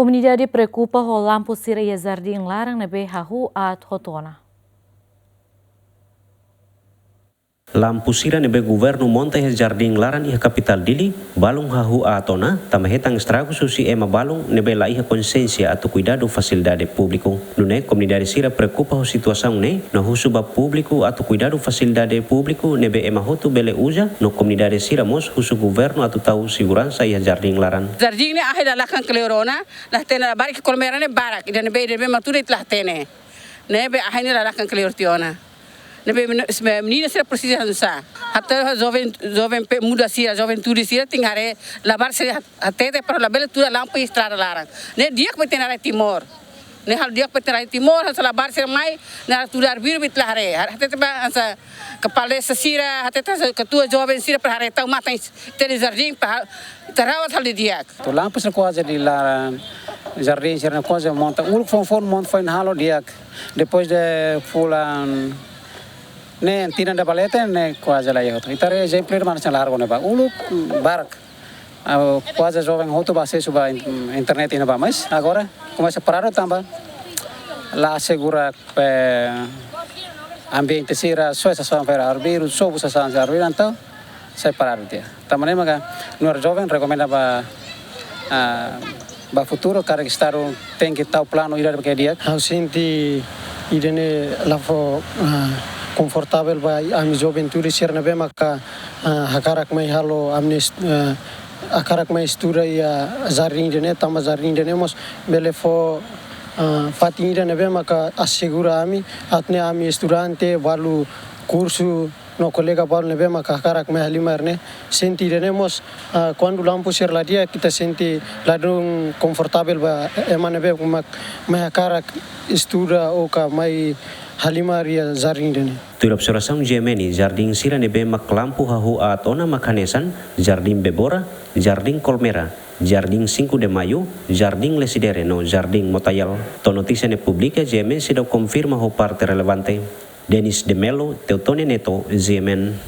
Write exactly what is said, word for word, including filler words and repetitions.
Komunidade preokupa ho lampu sira iha jardín laran ne'ebé hahú aat hotu ona. Lampu sira ne'ebé governu monta iha jardín laran iha kapitál Dili, balun hahú aat ona, tanba hetan estragus husi ema balun ne'ebé la iha konsiénsia atu kuidadu fasilidade públiku. Nune'e komunidade sira preokupa ho situasaun ne'e, no husu ba públiku atu kuidadu fasilidade públiku ne'ebé ema hotu bele uza, no komunidade sira mós husu governu atu tau seguransa iha jardín laran. Jardín ne'e ahi la lakan kleur ona, la hatene labarik, kolmera ne'e barak, ida ne'ebé, ida ne'ebé mak tuda ita la hatene. Ne'ebé ahi ne'e la lakan kleur tiha ona. Ne'ebé men-, menina sira presiza hanesan. Até joven, joven pe-, muda sira, juventude sira tenke haree labarik sira hat-, hatete para labele tuda lampu iha estrada laran. Ne'e di'ak ba ita-nia rai Timor. Ne'e halo di'ak ba ita-nia rai Timor, hanesan labarik sira mai, ne'e halo tuda arbiru ba ita la haree. Har-, hatete ba hanesan kepala desa sira, hatete hanesan ketua joven sira para haree tau matan ita-nia jardín para ha-, ita rawat halo di'ak. Atu lampu sira kuaze di laran, jardín sira-ne'e kuaze monta. Uluk foun-foun monta foin halo di'ak. Depois de fulan ne'e, tinan ida ba leten ne'e kuaze la iha hotu. Ita haree ezemplu ida mak laran ne'ebá. Uluk, mm, barak. Ah, kuaze joven hotu bá asesu ba in-, internet iha ne'ebá. Mas agora komesa paradu tanba la asegura pe ambiente sira, soe sasán feira arbiru, sobu sasán arbiru, entaun sai paradu tiha. Tanba ne'e maka nu'udar joven rekomenda ba, ah, ba futuru karik Estadu tenke tau planu ida ke di'ak. Ha'u sente ida-ne'e la fó, ah, konfortavel ba ami juventude sira ne'ebé maka, ah, hakarak mai halo ami-nia est-, ah, hakarak mai estuda iha jardín ida-ne'e, tanba jardín ida-ne'e mós bele fó, ah, fatin ida ne'ebé maka asegura ami, atu nune'e ami estudante balu kursu no kolega balu ne'ebé maka hakarak mai halimar ne'e, sente ida-ne'e mós, ah, kuandu lampu sira la di'ak, ita sente ladún konfortavel ba ema ne'ebé mak mai hakarak estuda ou ka mai halimar iha jardín ida-ne'e. Tuir observasaun G M N, jardín sira ne'ebé mak lampu hahú aat ona mak hanesan, Jardín Bebora, Jardín Kolmera, Jardín Cinco de Maio, Jardín Lecidere no Jardín Motayal. To'o notísia ne'e publika, G M N seidauk konfirma ho parte relevante. Denis de Melo, Teutone Neto, G M N.